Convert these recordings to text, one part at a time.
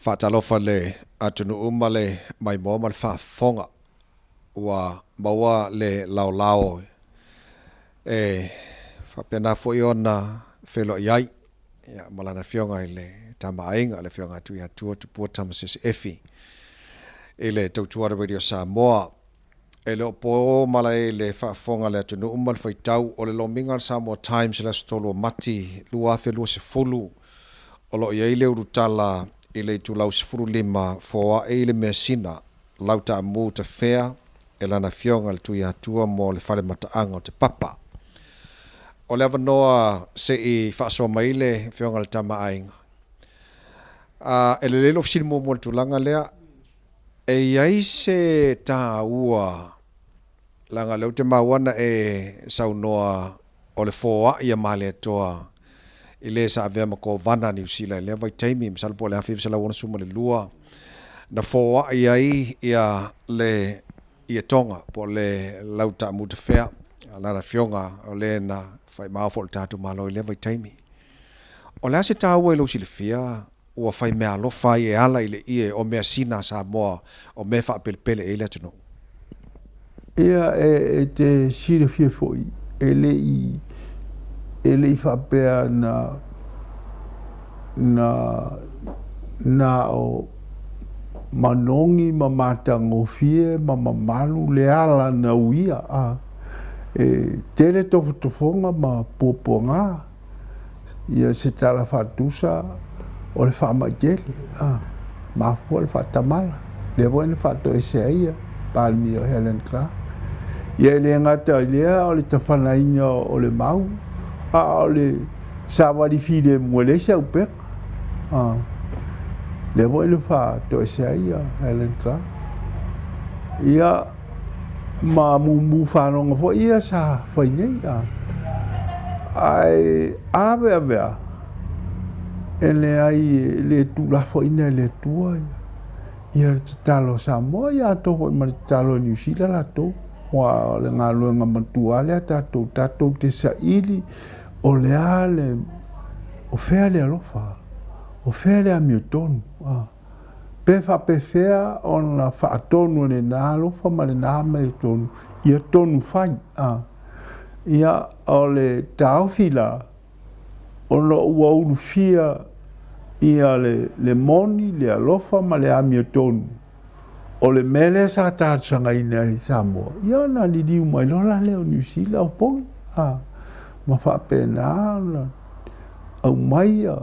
Faatalofa le atunuu ma le maimoa ma le faafofoga ua maua le laolao e faapena foi ona feiloai ai ma lana Afioga i le Tama a Aiga, le Afioga ia Tuiatua Tupua Tamasese Efi i le tautua a le Radio Samoa. E le o po malae i le faafofoga a le atunuu ma le faitau o le lomiga a le Samoa Times i le aso 3 o Mati 2020, o lo o i ai le ulutala i le itulau 15 foai le measina lau taamu tafea e lana afioga i le Tuiatua mo le fale mataaga o Te Papa. O le avanoa se i faasoa mai le afioga i le Tama a Aiga. A, e lelei lou fesili muamua i le tulaga lea, e i ai se taua, leaga o lea ou te maua na e saunoa o le foai a Malietoa i le sa avea ma Kovana a Niu Sila i lea vaitaimi, masalo po o le 1962, na foai ai ia le ietoga po o le lau taamu tafea a lana afioga o le na faimao foi i le tatou Malo i lea vaitaimi. O le a se taua i lou silafia ua fai meaalofa ai e ala i le ie o measina a Samoa o mea e faapelepele i ai le atunuu? Ia, e te silafia foi, e le i, e le i faapea na, na, na o manogi ma matagofie ma mamalu le ala na uia, a. E tele tofotofoga ma puapuaga. Ia se tala faatusa o le faamai tele, a, mafua le faatamala, lea foi na faatoese ai ia Palemia o Helen Clark. Ia e le gata i lea o le tafanaina o le mau, a o le savali filemu e leai se aupega, a, lea foi na faatoese ai ia Helen Clark. Ia, ma mumu fanoga foi ia sa fai nei a. Ae aveavea e leai e le tuulafoaina e le Atua ia le tatalo a Samoa ia atoa foi ma le tatalo a Niu Sila latou aua o le galuega matua lea a tatou, tatou te saili o le a le, o fea le alofa, o fea le amiotonu. Pe faapefea ona faatonu e lena alofa ma lena amiotonu ia tonu fai, a. Ia, o le taofi la, ona ua ulufia ia le, le moni, le alofa ma le amiotonu, o le mea lea sa talosagaina i Samoa, ia ona liliu mai loa la lea o Niu Sila o pogi, a, ma faapena ona aumai ia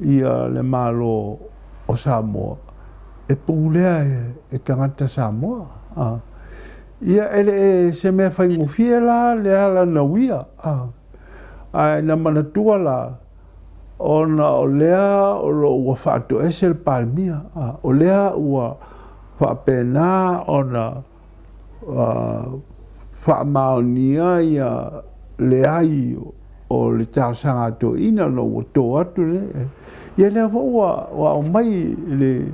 ia le Malo o Samoa e pulea e tagata Samoa. Ia e le se mea faigofie la le ala na uia, ae na manatua la ona o lea o lo o ua faatoese le Palemia, o lea ua faapena ona faamaonia ia leai o le talosaga a toeaiina ona ua to atu le, ia lea foi ua aumai i le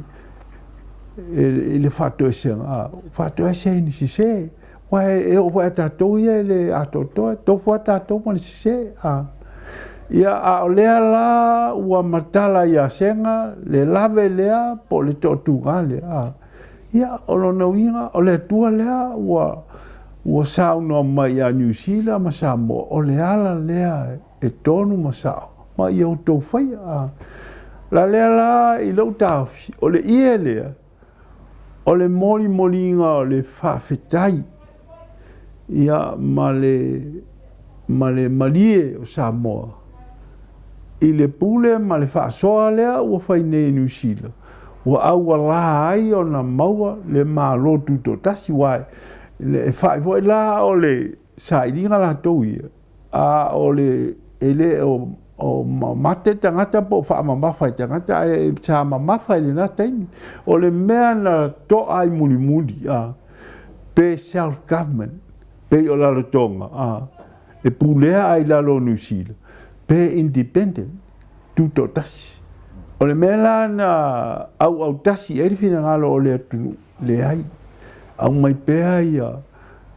i le faatoesega, faatoese ai ni sese. Aua e oo foi ia tatou ia e le atoatoa, e tofu lava tatou ma le sese. Ia, a o lea la ua matala ia Sega le lave lea po o le toatuga lea. Ia, o lona uiga, o le Atua lea ua, ua saunoa mai ia Niu Sila ma Samoa, o le ala lea e tonu ma sao, ma ia outou faia. A la lea la i lou taofi, o le ie lea, o le molimoliga o le faafetai, ia, ma le, ma le malie o Samoa i le pule ma le faasoa lea ua fai nei e Niu Sila, ua auala ai ona maua le Malo Tutoatasi, aua e fa'i foi la o le sailiga latou ia, a o le e le o mate tagata po o faamamafa i tagata, ae sa mamafa i lena taimi. O le mea na to'a ai mulimuli, a, pe self government, pei o Rarotonga, a, e pulea ai lalo o Niu Sila, pe independent, tutoatasi. O le mea la na auautasi i ai le finagalo o le atunuu, leai, aumai pea ia,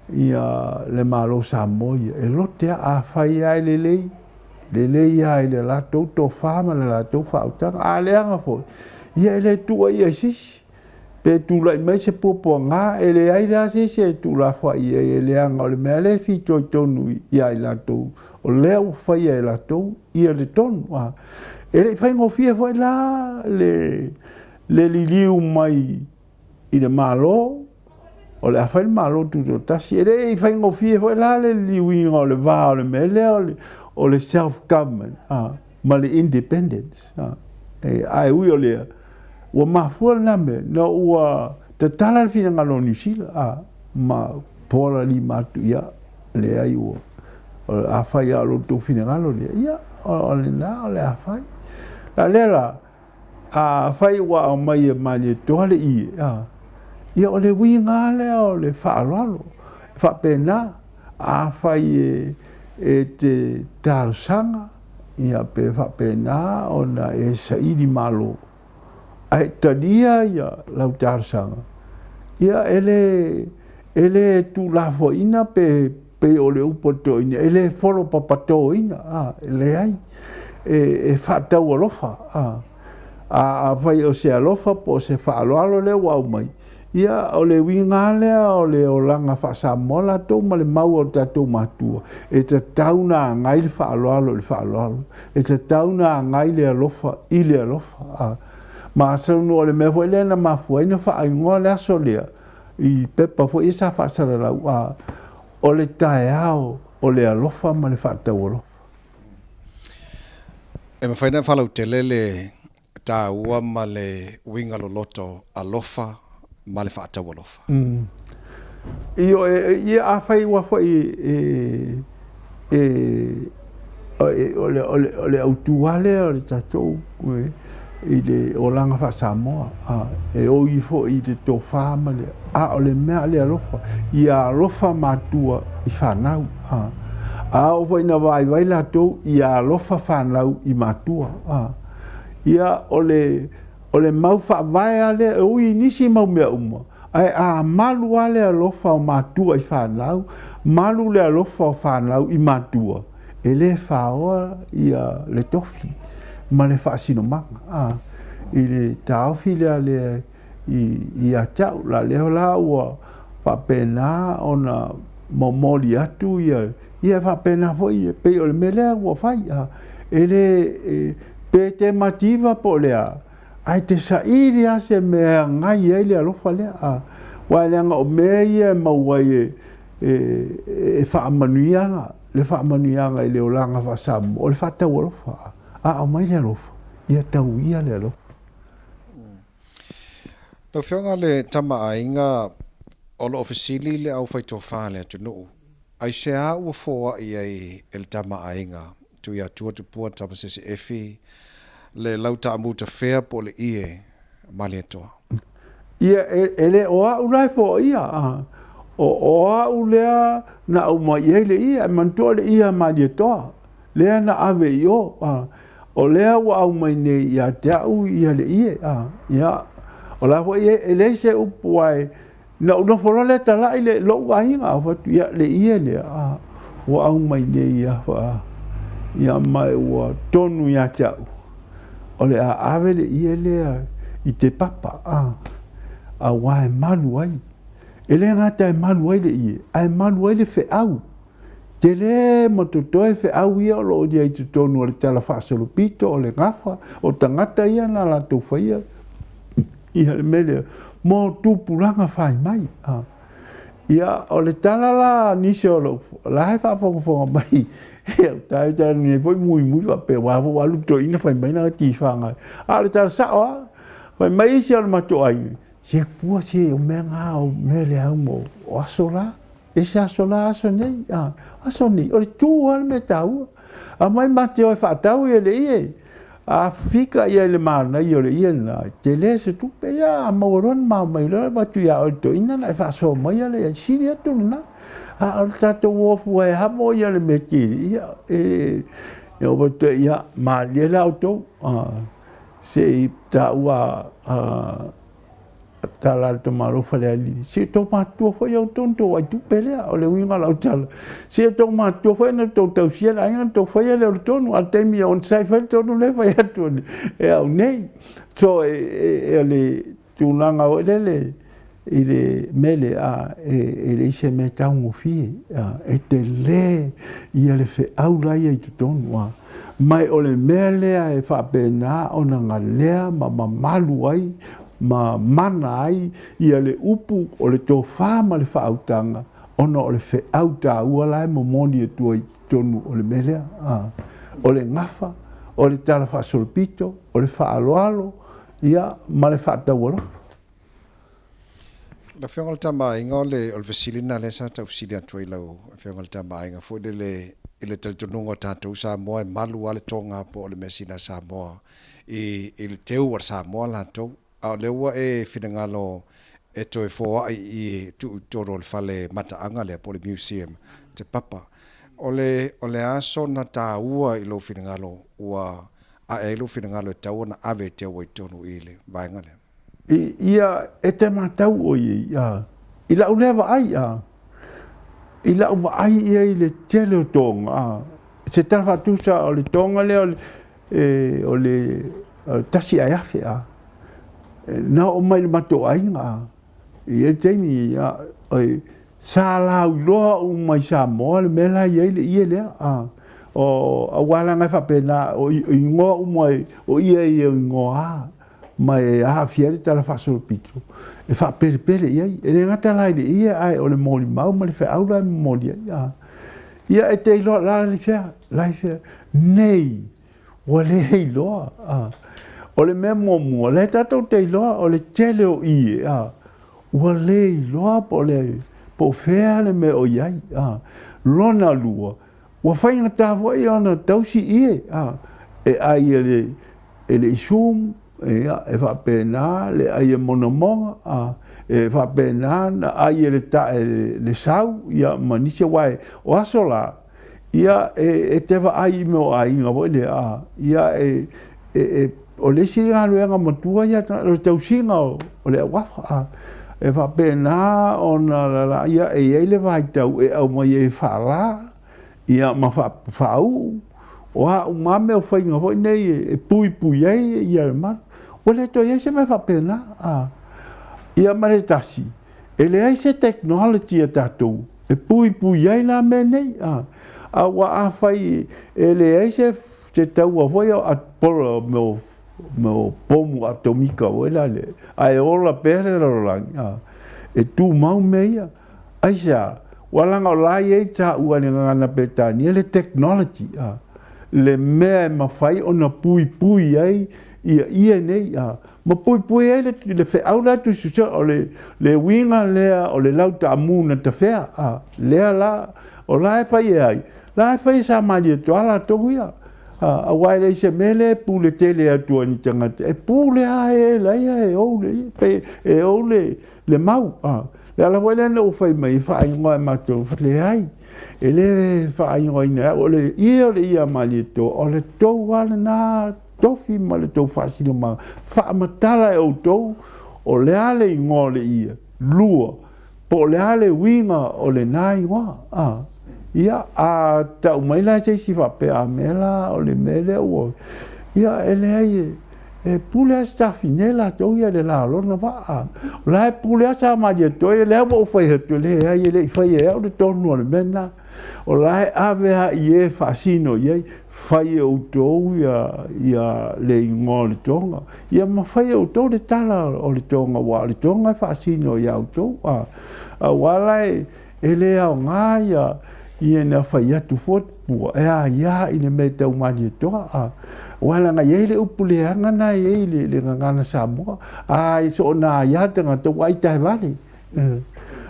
ia le Malo Samoa ia, e lote a, afai lava e lelei, lelei lava i le latou tofa ma le latou faautaga. A leaga foi, Ia e le tuuaia i se isi. Pe tulai mai se puapuaga, e leai la se isi e tuulafoai i ai, e leaga o le mea lea e fitoitonu ia i latou, o lea ua faia e latou ia le tonu. E le i faigofie foi la le le liliu mai i le Malo, o le a fai le Malo Tutoatasi. E le i faigofie foi la le liliuina o le va o le mea lea o le self-government ma le independence. Ae ui o lea, ua mafua lena mea ina ua tatala le finagalo o Niu Sila ma pola lima atu, ia, leai ua, afai lava o lo outou finagalo lea, ia, o lena o le a fai. A lea la, Afai ua aumai e Malietoa le ie, ia o le uiga lava lea o le faaaloalo. E faapena, afai e te talosaga, ia pe faapena ona e saili malo, ae talia ia lau talosaga, ia e le, e le tuulafoaiina pe pei o le upu a le toeaina, e le folopapatoina, a, e leai, e, e faataualofa, a. A afai o se alofa po o se faaaloalo lea ua aumai, ia o le uiga lava lea o le olaga faa-Samoa latou ma le mau a o tatou matua, e tatau ona agai le faaaloalo i le faaaloalo, e tatau ona agai le alofa i le alofa, a. Ma atonu o le mea foi lea na mafua ai ona faaigoa le aso lea, i pepa foi ia sa faasalalau, a o le taeao o le alofa ma le faataualofa. E mafai ona faalautele le taua ma le uiga loloto alofa ma le faataualofa. Ioe, ia afai ua foi e e o le, o le, o le autu lava lea o le tatou i le olaga faa-Samoa, e oi foi i le tofa ma le, a o le mea le alofa, ia alofa matua i fanau, a oo foi ina vaivai latou, ia alofa fanau i matua. Ia, o le, o le mau faavae lava lea, e ui i nisi mau mea uma, ae a malu lava le alofa o matua i fanau, malu le alofa o fanau i matua, e le faoa ia le tofi ma le faasinomaga a, i le taofi lea lea ia te au. La lea la ua faapena ona momoli atu ia, ia e faapena foi e pei o le mea lea ua fai a, e le, e, pe te mativa po o le a, ae te saili lava se mea e agai ai le alofa lea a, aua e leaga o mea ia e maua ai e, e, e faamanuiaga le faamanuiaga i le olaga faa-Samoa, o le faataualofa. A aumai le alofa, ia tauia le alofa. Lau Afioga le Tama a Aiga, o lo o fesili le aufaitofa a le atunuu, aisea ua foai ai e le Tama a Aiga, Tuiatua Tupua Tamasese Efi, le lau taamu tafea po o le ie Malietoa? Ia, e le o au la e foaia, o au lea na aumai ai le ie, ae manatua le ie a Malietoa, lea na ave i o, o lea ua aumai nei ia te au ia le ie, ia, o la foi e leai se upu ae na ou nofo loa lea talai le lou aiga, ou fai atu, ia, le ie lea, ua aumai nei ia, ia, ma ua tonu ia te au. O le a ave le ie lea i te papa, auā e malu ai. E le gata e malu ai le ie, ae malu ai le feau. Tele ma totoe feau ia o lo o i ai i totonu o le Tala Faasolopito, o le gafa, o tagata ia na latou faia ia le mea lea mo tupulaga fai mai. Ia, o le tala la a nisi o lou, la e faafogafoga mai, ia, tai tai nei foi muimui faapea, aua foi ua alu le toeaina fai mai lana tifaga. A o le tala sao lava, fai mai isi o le matou aiga, se pua se o mea na o mea leai mo o aso la, ese aso la aso nei, a, aso nei, o le tu lava le mea taua. Aumai ma te o e faatau ia le ie, A fika ia i le manaia o le ie lena, e tele se tupe ia, a maua loa ona mao mai loa avatu ia oe le toeaina ona e faasoa maia lea, e sili atu lena. A o le tatou o fua e amo ia le mea tele, ia, e, e oo atu ai, ia, malie la outou, se i taua a, tala a le tamaloa Falealili, se i tou matutua foi outou ona outou aitupe lea. O le uiga o lau tala, se i outou matutua foi ona outou tausia le aiga ona outou faia lea o le tonu, a o le taimi e onosai fai le tonu lea e fai atu e au nei. So, o le tulaga foi lele i le mele, a, e leai se mea e taugofie, a, e tele ia le feau la ia i totonu, a, ma o le mea lea e faapena ona galea ma mamalu ai ma mana ai ia le upu o le tofa ma le faautaga, ona o le feau taua la e momoli atu ai i totonu o le mea lea, a, o le gafa, o le talafaasolopito, o le faaaloalo, ia, ma le faataualofa. Lau Afioga i le Tama a Aiga, o le fesili lena lea sa tau fesili atu ai i lau Afioga i le Tama a Aiga foi lele i le talitonuga o tatou Samoa e malu lava le toga po o le measina a Samoa i le teu a le Samoa latou. A o lea ua e finagalo e toe foai i tuu i totonu o le fale mataaga lea po o le museum te papa. O le o le a sona taua i lou finagalo ua ae ai lou finagalo e tatau ona ave e teu ai i totonu i le vaega lea? Ia, e te matau ʻoe i ai, i lau lea vaai, i lau vaai i ai i le tele o toga, se tala faatusa o le toga lea o le tasi ae afe, na oo mai i le matou aiga, e i ai le taimi, sa lauiloa uma i Samoa le mea la e i ai le ie lea, aua leaga e faapena, o igoa uma, o ie ia o igoa ma e aafia ai le talafaasolopito e faapelepele i ai. E le gata la i le ie, ae o le molimau ma le feau la e momoli ai. A. Ia e te iloa la i fea, la i fea. Nei, ua le iloa. A. O le mea muamua, lea tatou te iloa o le tele o ie, a, ua le iloa po o le po o fea le mea o i ai. A. Lona lua, ua faigata foi ona tausi ie, a, e ai e le e le i sum, ia, e faapena le ai e monamoga, a, e faapena na ai e le ta, e le sau, ia, ma nisi, aua e, o aso la, ia, e, e te vaai i mea o aiga foi lea, a, ia, e, e, e, o le isi galuega matua ia, o le tausiga o, o le auafa, a, e faapena ona lala, ia, e i ai le vaitau e aumai ai e faala, ia ma faauu, o a uma lava mea o faiga foi nei e puipui ai ia le malu. Ua le toe i ai se mea faapena. A. Ia ma le tasi, e leai se technology a tatou e puipui ai la mea nei. A. Aua afai e leai se se taua foi o mea o pomu atomika foi lale, ae ola pea le lalolagi, a, e tumau mea ia. Aisea? Ua leaga o la e i ai taua i le gagana Peretania le technology, a, le mea e mafai ona puipui ai ia ie nei, a, ma puipui ai le, le feau la e tusitusia, o le, le uiga lea o le lau taamu na tafea, a, lea la, o la e fai e ai? La e fai e Samalietoa latou ia, a, aua e leai se mea lea e pule tele atu ai ni tagata, e pule lava e la ia e ou le, pe, e ou le, le mau. A, le ala foi lea na ou fai mai e faaigoa e matou, leai, e le faaigoaina e au, o le ie o le ie a Malietoa, o le tou lava lena tofi ma le tou faasinomaga, faamatala e outou o le a le igoa o le ie, lua, po o le a le uiga o lena igoa. A, ia, a tau mai la se isi faapea, a mea la o le mea lea ua, ia, e leai e, E pule lava si tafine latou ia i le la o lona vaa. O la e pule lava Samalietoa ia, lea ua ou fai atu, leai e le i faia e au le tonu o le mea lena. O la e ave lava i e faasino i ai, fai e outou ia, ia le igoa o le toga, ia ma fai e outou le tala o le toga, aua o le toga e faasino ia outou. Aua la e, E le aoga ia ia na fai atu fua pua e a ia i le mea tau Malietoa a aua leaga e i ai le upu leaga na e i ai i le gagana Samoa a i so na ia tagata ua ai taevale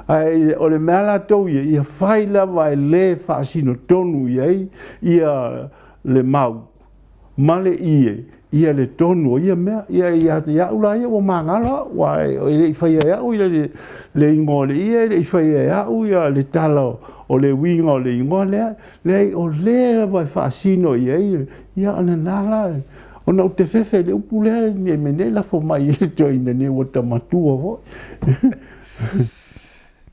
ae o le mea latou ia ia fai lava e le faasino tonu i ai ia le mau ma le ie, ia le tonu o ia mea. Ia ia te au la ia ua magalo au, ua e le i faia e au ia le, le igoa o le ie, e le i faia e au ia le tala o le uiga o le igoa lea. Leai, o le lava e faasino i ai, ia o lena la. Ona ou te fefe i le upu lea ne i meanei lafo mai i le toeaina nei ua ta matua foi.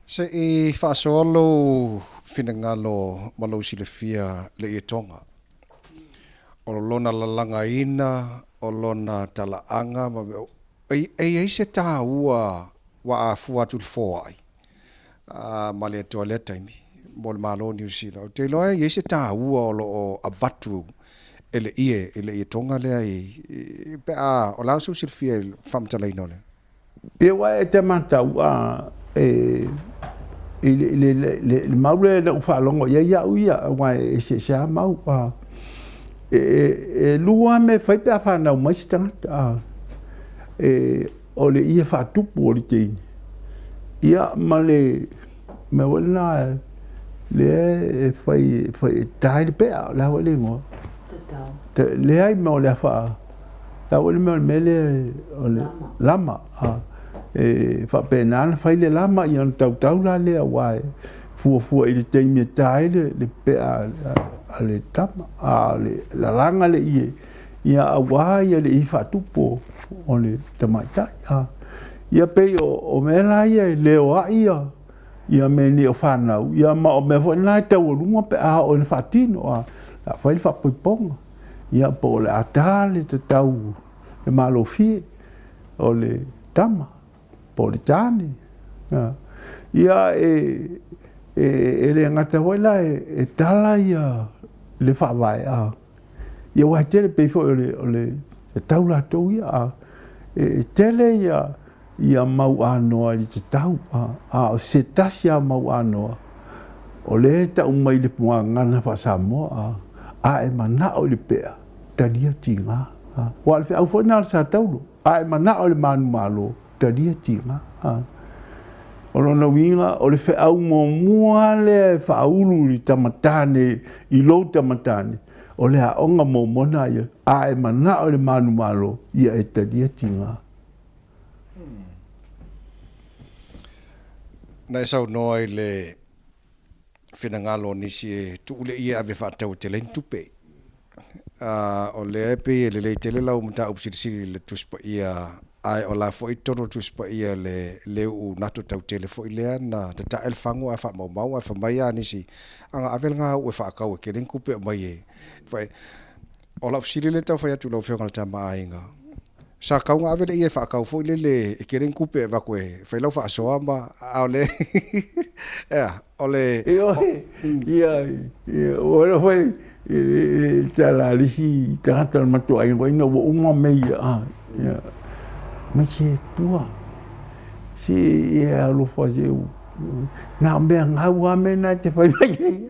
Se i faasoa lou finagalo ma lou silafia le ietoga o lona lalagaina, o lona talaaga ma mea e i ai se taua ua afua atu i le foai ma le Atua i lea taimi mo le Malo o Niu Sila. Ou te iloa e i ai se taua o lo o avatu e le ie i le ietoga lea i pe a o le a sou silafia i le faamatalaina o lea? Ia aua e te matau a e i le, le, le, le mau lea na ou faalogo i ai au ia, aua e eseese lava mau. A, e, e, e lua lava mea e fai pe a fanau mai se tagata. A, e, o le ie faatupu o le teine, ia ma le mea foi lena lea e fai, fai e ta ai le pea, o le a foi le igoa? Tatau. Leai ma o le a faa, le a foi le mea o le mea lea o le lama. A, e faapena ona fai le lama ia ona tautau la lea aua e fuafua i le taimi e ta ai le, le pea a le tama, a o le lalaga le ie, ia aua ia le ie faatupu o le tamaitai. A, ia pei o, o mea la ia e leoa'i ia, ia mea nei o fanau, ia ma o mea foi na e taualuga pe a oo ina faatino, a, o le a fai le faapoipoga, ia po o le a ta le tatau le malofie o le tama po o le tane. A, ia e, e, e le gata foi la e, e tala ia le faavae, a, ia aua e tele pei foi o le, o le e tau latou ia, a, e, e tele ia, ia mau anoa i le tatau, a, a o se tasi lava mau anoa, o lea e tau mai i le gagana faa-Samoa, a, a e manao i le pea, talia tiga, a. Aua o le feau foi lena a le Sa Taulo, a e manao i le manumalo, talia tiga, a. O lona uiga, o le feau muamua lea e faaulu i le tama tane, i lou tama tane, o le aoga muamua lena ia, a e manao i le manumalo, ia e talia tiga. Na e saunoa i le finagalo o nisi e tuu le ie ave faatau e tele ai ni tupe. O lea e pei e lelei tele lau mataupu silisili i le Tusi Paia, ae o la foi i totonu o le Tusi Paia le le uu nato tau tele foi lea na tatae le fagu ae faamaumau ae fai mai a nisi, Aga ave lena uu e faatau e tele ni tupe e aumai e fai. O lau fesili lea e tau fai atu i lau Afioga i le Tama a Aiga, Sa tau na ave le ie e faatau foi lele e tele ni tupe e avatu e fai lau faasoa ma a o le ea o le Ioe, ia, ia, ua iloa foi i le tala a le isi tagata o le matou aiga foi ina ua uma mea ia, a, ia, mai se pua, se ia alofa se, na o mea gau lava mea na e te fai mai ai.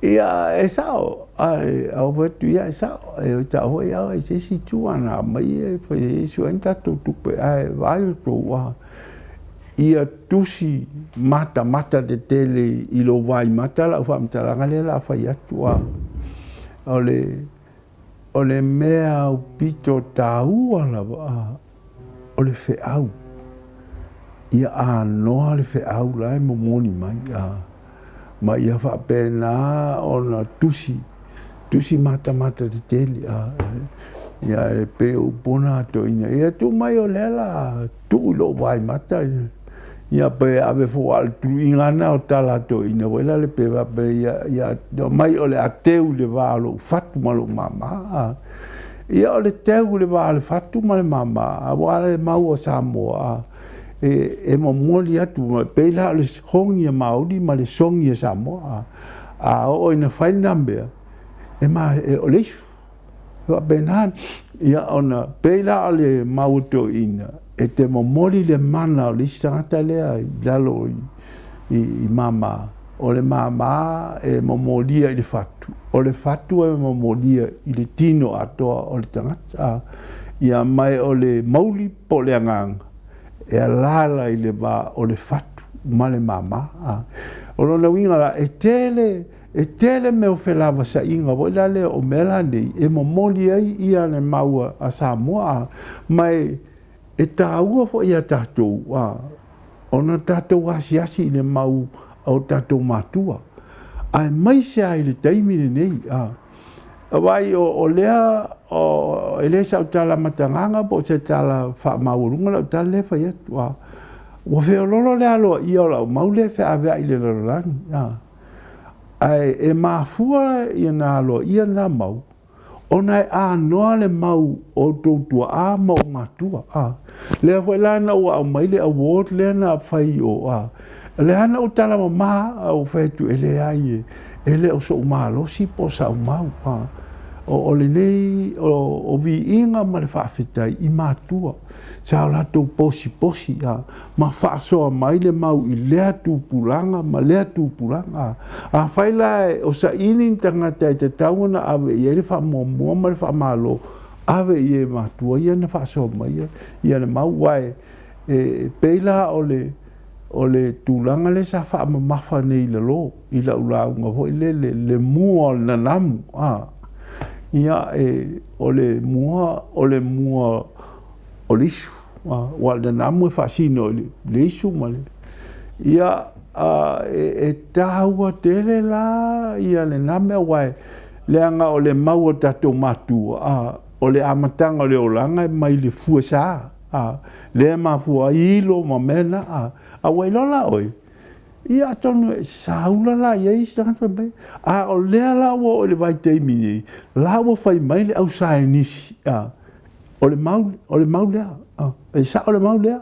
Ia, e sao, ae au fai atu, ia e sao, e tau foi au i se isi itu ana aumai e fai ai e sue ai ni tatou tupe, ae vaai outou, a ia tusi matamata tetele i lou vaimata lau faamatalaga lea o le a fai atu, a o le O le mea aupito taua lava o le feau. Ia anoa le feau la e momoli mai, ma ia faapena ona tusi, tusi matamata tetele, ia e pei o upu na toeaina, ia tuu mai o lea la tuu i lou vaimata, Ia pe ave foi aua o le tuluiga lava lena o tala a toeaiina foi lale pe faapea ia ia aumai o le a teu i le va o lou fatu ma lou mama. Ia o le teu i le va o le fatu ma le mama aua le mau a Samoa e e momoli atu pei la o le sogi a Maori ma le sogi a Samoa. A oo ina fai lena mea e ma o le isu. Faapena, ia ona pei la o le mau toeaina e te momoli le mana o le isi tagata lea i lalo i, i, i mama. O le mama e momolia i le fatu, o le fatu e momolia i le tino atoa o le tagata. Ia mai o le mauli po o le agaga e alaala i le va o le fatu ma le mama. O lona uiga la, e tele E tele mea o felavasaiga foi la lea o mea la nei e momoli ai ia le mau a Samoa ma e e taua foi ia tatou a ona tatou asiasi i le mau a o tatou matua aemaise a i le taimi lenei a. Vaai, o lea, e le sau tala matagaga po o se tala faamaualuga lau tala lea e fai atu, a ua feoloolo le aloaia o lau mau lea e feaveai i le lalolagi, a ae e mafua ona aloaia lena mau ona e anoa le mau o outou tuaa ma ou matua. A lea foi la na ua aumai le award lea na fai o, a lea na ou tala mama a ou fai atu e leai e le o sou malosi po o sau mau, a o lenei o viiga ma le faafetai i matua sa o latou posiposi a ma faasoa mai le mau i lea tupulaga ma lea tupulaga. Afai la o saili ni tagata e tatau ona ave i ai le faamuamua ma le faamalo, ave i e matua ia na faasoa mai ia le mau, aua e pei la o le o le tulaga lea sa faamamafa nei i lalo i lau lauga foi lele, le mua o le nanamu, a ia e o le mua o le mua o le isu, aua o le nanamu e faasino i le isu ma le ia e taua tele la ia lena mea, aua e leaga o le mau a tatou matua, a o le amataga o le olaga e mai le fuesa, a lea e mafua ai ilo ma mea na, a a ua iloa la oe, ia atonu e saula la i ai isi tagata fai mai, a o lea la ua oo i le vaitaimi nei, la ua fai mai le au saienisi, a o le mau, o le mau lea, e sao le mau lea.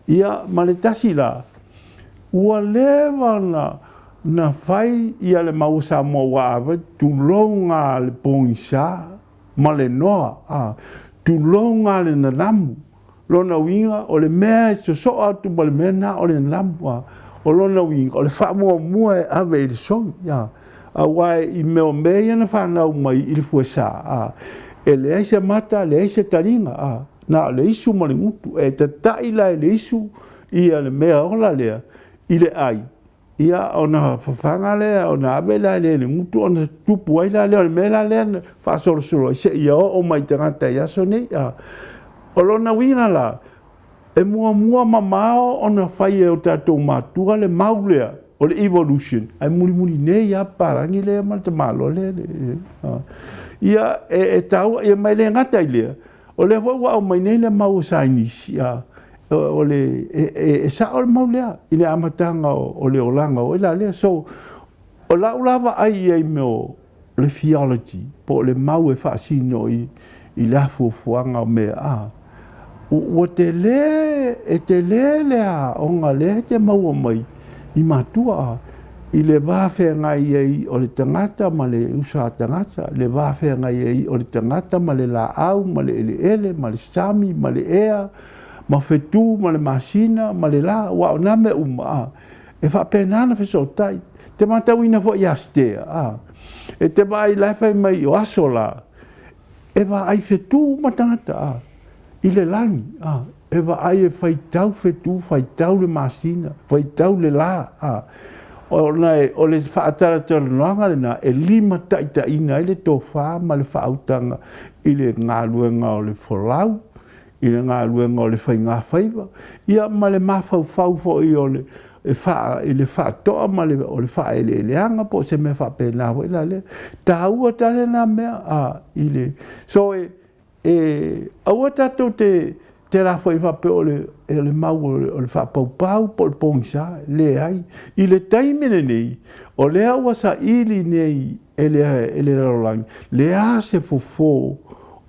Ia, ma le tasi la, ua leva ona na fai ia le mau a Samoa ua ave, tulou ga le pogisa ma le noa, tulou ga le nanamu. Lona uiga, o le mea e sosoo atu ma le mea lena o le nanamu. A o lona uiga, o le faamuamua e ave i le sogi. A aua i mea o mea ia na fanau mai i le fuesa, a e leai se mata, leai se taliga, a na o le isu ma le gutu. E tatai la e le isu ia le mea ola lea i le ai, ia ona fafaga lea, ona ave la lea i le gutu, ona tupu ai la lea. O le mea la lea na faasolosolo ai seia oo mai i tagata i aso nei. A o lona uiga la, e muamua mamao ona fai e o tatou matua le mau lea o le evolution, ae mulimuli nei lava papalagi lea ma le tamaloa lea. Ia, e taua, ia ma e le gata i lea, o lea foi ua aumai nei le mau a saienisi, o le, e sao le mau lea i le amataga o le olaga foi la lea. So, o lau la vaai i ai i mea o le theology po o le mau e faasino i le afuafuaga o mea, a ua tele, e tele le aoga lea e te maua mai i matua, a i le va feagai ai o le tagata ma le uso a tagata, le va feagai ai o le tagata ma le laau ma le eleele ma le sami ma le ea ma fetu ma le masina ma le la, aua o na mea uma, a e faapena ona fesootai. Te matauina foi ia Stea, a e te vaai la e fai mai o aso la, e vaai fetu uma tagata, a i le lagi, a e vaai e faitau fetu, faitau le masina, faitau le la, a ona e, o le faatalatalanoaga lena e limataitaiina ai le tofa ma le faautaga i le galuega o le folau, i le galuega o le faigafaiva, ia ma le mafaufau foi o le e faa, i le faatoa ma le, o le faaeleeleaga po o se mea faapena foi la lea. Taua tele na mea a, i le, so e, e aua tatou te, te lafoai faapea o le, o le mau o le, o le faapaupau po o le pogisa, leai. I le taimi lenei, o lea ua saili nei e le, e le lalolagi, le a se fofo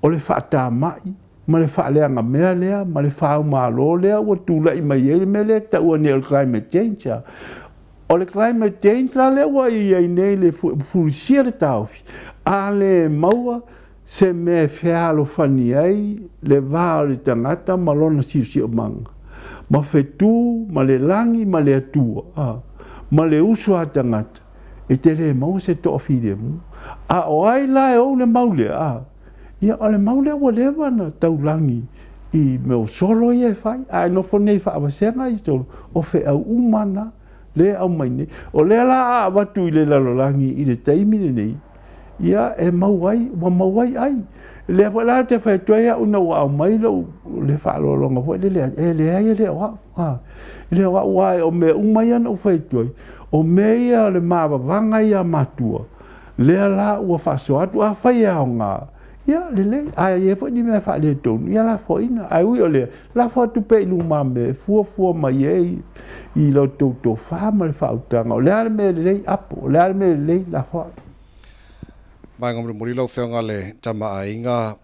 o le faatamai ma le faaleagamea lea ma le faumalo lea ua tulai mai ai le mea lea e taua nei o le climate change. O le climate change la lea ua i ai nei le fulisia le taofi, a le maua se mea e fealofani ai le va o le tagata ma lona siosiomaga, ma fetu ma le lagi ma le Atua, ma le uso a tagata, e te le maua se toafilemu. A o ai la e ou le mau lea? A, ia, o le mau lea ua leva ona taulagi i mea o solo ia e fai, ae nofo nei faavasega i solo, o feau uma na lea e aumai nei. O lea la a avatu i le lalolagi i le taimi lenei, ia, e mau ai, ua mau ai ai. Lea foi la ou te fai atu ai au ina ua aumai lou, le faaaloaloga foi lele, e leai e le o au. A, e le o au, aua o mea uma ia na ou fai atu ai, o mea ia o le mavavaga ia a matua, Lea la ua faasoa atu, afai e aoga, ia lelei, ae i ai foi ni mea faaletonu, ia lafoaina. Ae ui o lea, lafo atu pea i lumamea e fuafua mai ai i la outou tofa ma le faautaga, o le a le mea lelei, apo, o le a le mea lelei, lafoai. Vaega mulimuli lau Afioga le Tama a Aiga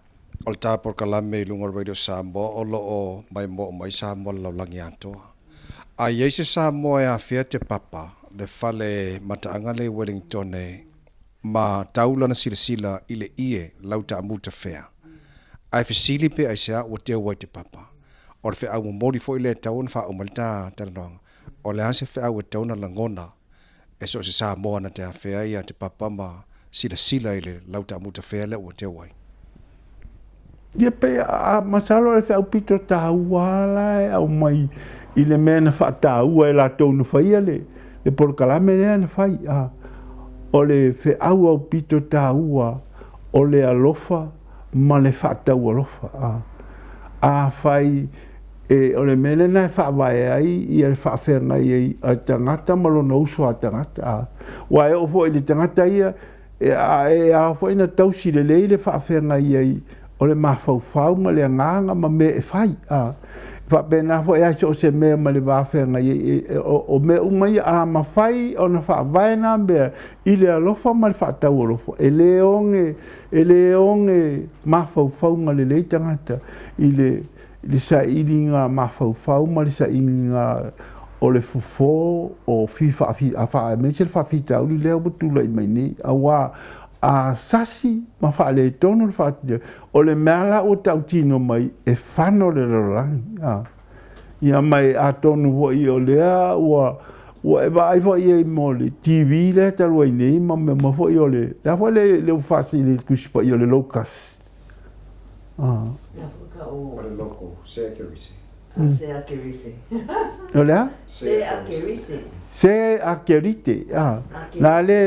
o le ta polokalame i luga o le Radio Samoa o lo o maimoa uma ai Samoa i le lalolagi atoa. A i ai se Samoa e afea Te Papa, le fale mataaga lea i Wellingtone ma tau lana silasila i le ie lau taamu tafea, ae fesili pe aisea ua teu ai Te Papa. O le feau momoli foi lea e tatau ona faauma ai le ta talanoaga, o le a se feau e tatau ona lagona e so o se Samoa na te afea ia Te Papa ma silasila i le lau taamu tafea lea ua teu ai. Ia pei a masalo o le feau pito taua la e aumai i le mea na faataua e latou na faia le le polokalame lea na fai a o le feau aupito taua o le alofa ma le faataualofa a afai e o le mea lena e faavae ai ia le faafeagai ai a le tagata ma lona uso a tagata a ua e oo foi i le tagata ia E a e ao foi na tausi lelei le faafeagai ai o le mafaufau ma le agaga ma mea e fai, a. E faapena foi a so o se mea ma le va feagai ai, e, o, o mea uma ia, a mafai ona faavae na mea i le alofa ma le faataualofa, e le oge, e le oge mafaufauga lelei tagata i le, i le sailiga mafaufau ma le sailiga o le fofo o fi faafi, a faa, aemaise le faafitauli lea ua tulai mai nei, auā a sasi ma faaletonu le faatino, o le mea la ua tautino mai e fano le lalolagi, a. Ia ma e atonu foi o lea ua, ua e vaai foi i ai mo le TV lea talu ai nei ma mea uma foi o le, le a foi le, le ua faasili i le Tusi Paia o le locust. O le loko, se akerise. Se akerise. O le a? Se akerise. Se akerite. Nā le,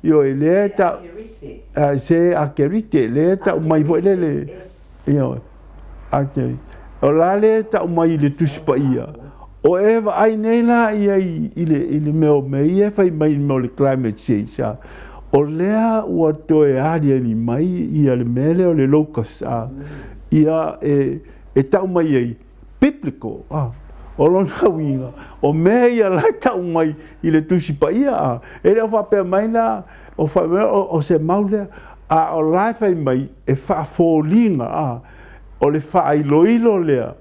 ioe, lea e tau, se akerite, lea e tau mai foi lele, ioe, akerite. O la lea e tau mai i le Tusi Paia, o e vaai nei la ia i, i le, i le mea o mea ia e fai mai i le mea o le climate change, a, o lea ua toe aliali mai ia le mea lea o le locust, a, ia e, e tau mai ai biblical, a, o lona uiga, o mea ia la e tau mai i le Tusi Paia, a, e le o faapea mai la, o, fa, o, o se mau lea, a o la e fai mai e faafoliga, a, o le faailoilo lea,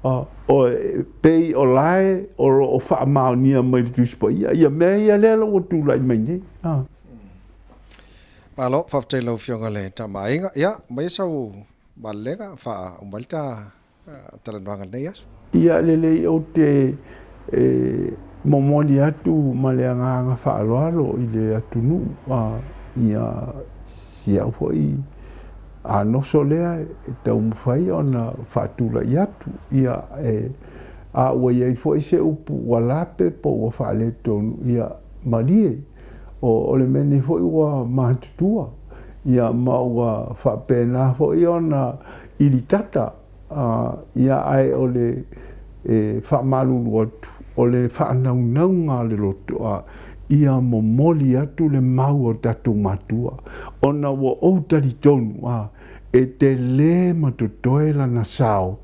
O, e pei o lae o lo o faamaonia mai le Tusi Paia ia mea ia lea la ua tulai mai nei. A. Malo, faafetai i lau Afioga i le Tama Aiga. Ia, maia sau malelega faauma ai le ta talanoaga i lenei aso. Ia lelei ou te e momoli atu ma le agaga faaaloalo i le atunuu, a, ia si au foi Anoso lea e taumafai ona faatulai atu, ia, e, a ua i ai foi se upu ua lape po ua faaletonu, ia, malie, o, o le mea nei foi ua matutua, ia, ma ua faapena foi ona ilitata, a, ia, ae o le, e faamalulu atu, o le faanaunauga a le loto, a, ia momoli atu le mau a o tatou matua, ona ua ou talitonu, a, e tele ma totoe lana sao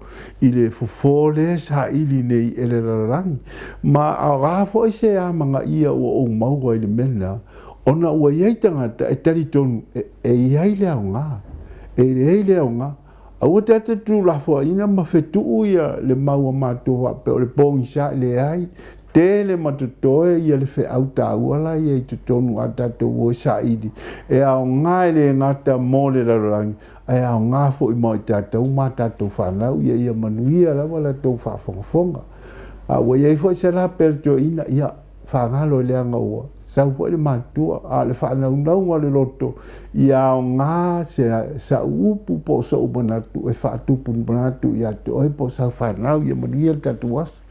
i le fofo lea e saili nei e le lalolagi. Ma a o a foi se amanaia ua ou maua i le mea lena, ona ua i ai tagata e talitonu e, e i ai le aoga, e i ai le aoga. Aua te ata tuulafoaiina ma fetuu ia le mau a matou faapea o le pogisa, leai, tele ma totoe ia le feau taua la ia i totonu a tatou o e saili, e aoga e le gata mo le lalolagi, ae aoga foi mo i tatou ma tatou fanau, ia ia manuia lava la tou faafogafoga. A ua i ai foi se lape a le toeaina, ia, Faagalo leaga ua sau foi le matua, a o le faanaunauga o le loto, ia aoga se sa'u upu po o so'u manatu e faatupu manatu ia te oe po o sau fanau. Ia manuia le tatou aso.